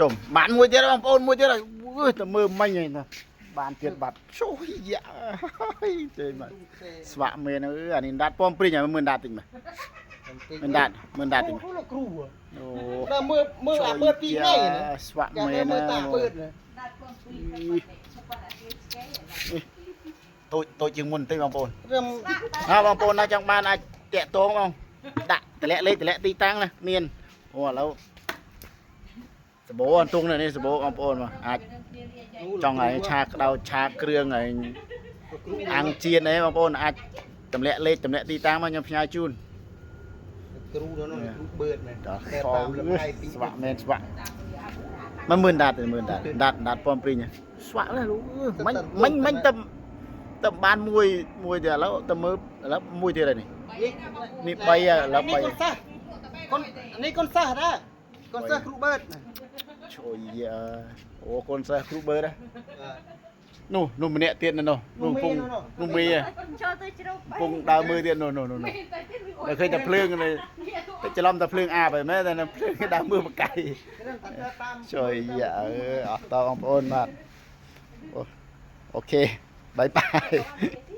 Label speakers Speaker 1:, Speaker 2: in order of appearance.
Speaker 1: ចុំបានមួយទៀតបងប្អូនមួយទៀតហើយអើយតែមើលមិញហ្នឹងណាបានទៀតបាត់ជួយយ៉ាហើយទេមកស្វាក់មែនអើអានេះដាត់ពំព្រីងហើយមើលដាត់តិចមើលមើលដាត់មើលដាត់តិចមើល
Speaker 2: លោកគ្រូ
Speaker 1: អូ
Speaker 2: ដល់មើលមើលអាបឺតពីរថ្ងៃណា
Speaker 1: ស្វាក់
Speaker 2: ចាំ
Speaker 1: មែន
Speaker 2: មើលតាបឺតណា
Speaker 1: តូចតូចជាងមុនបន្តិចបងប្អូន
Speaker 2: រឹម
Speaker 1: ហ่าបងប្អូនណាចង់បានអាចតាក់ទងបងដាក់តម្លាក់លេខតម្លាក់ទីតាំងណាមានអូឥឡូវសបោអន្ទង់នេះសបោបងប្អូនមកអាចចង់ឲ្យឆាក្តៅឆាគ្រឿងឲ្យអាំងចៀនអីបងប្អូនអាចតម្លាក់លេខតម្លាក់ទីតាំងមកខ្ញុំផ្ញើជូន
Speaker 2: គ្រូដល់នោះគ្រូបឺតណា
Speaker 1: ដល់
Speaker 2: តែ
Speaker 1: ខ
Speaker 2: តាមលំថ្ងៃពី
Speaker 1: ស្វាក់មែនស្វាក់មកមើលដាតមើលដាតដាតដាតពំព្រីងស្វាក់ណាស់លោកមិញមិញមិញទៅទៅបានមួយមួយទៀតឥឡូវទៅមើលឥឡូវមួយទៀតហើយនេះនេះ3ឥឡូវ
Speaker 2: នេះកូនសិស្សកូននេះកូនសិស្សដែរកូនសិស្សគ្រូបឺតណា
Speaker 1: 3ជួយអូកូនសិស្សគ្រូបឺតនោះនោះម្នាក់ទៀតនោះនោះកំពុងនោះមី
Speaker 3: ចូលទៅជ្រុំ
Speaker 1: កំពុងដើរមើលទៀតនោះនោះនោះតែឃើញតែភ្លើងនេះតែច្រឡំតែភ្លើងអាបហើយមែនតែភ្លើងដើរមើលបកៃ ជួយយ៉ាអើអស់តបងប្អូនបាទអូ OK bye bye.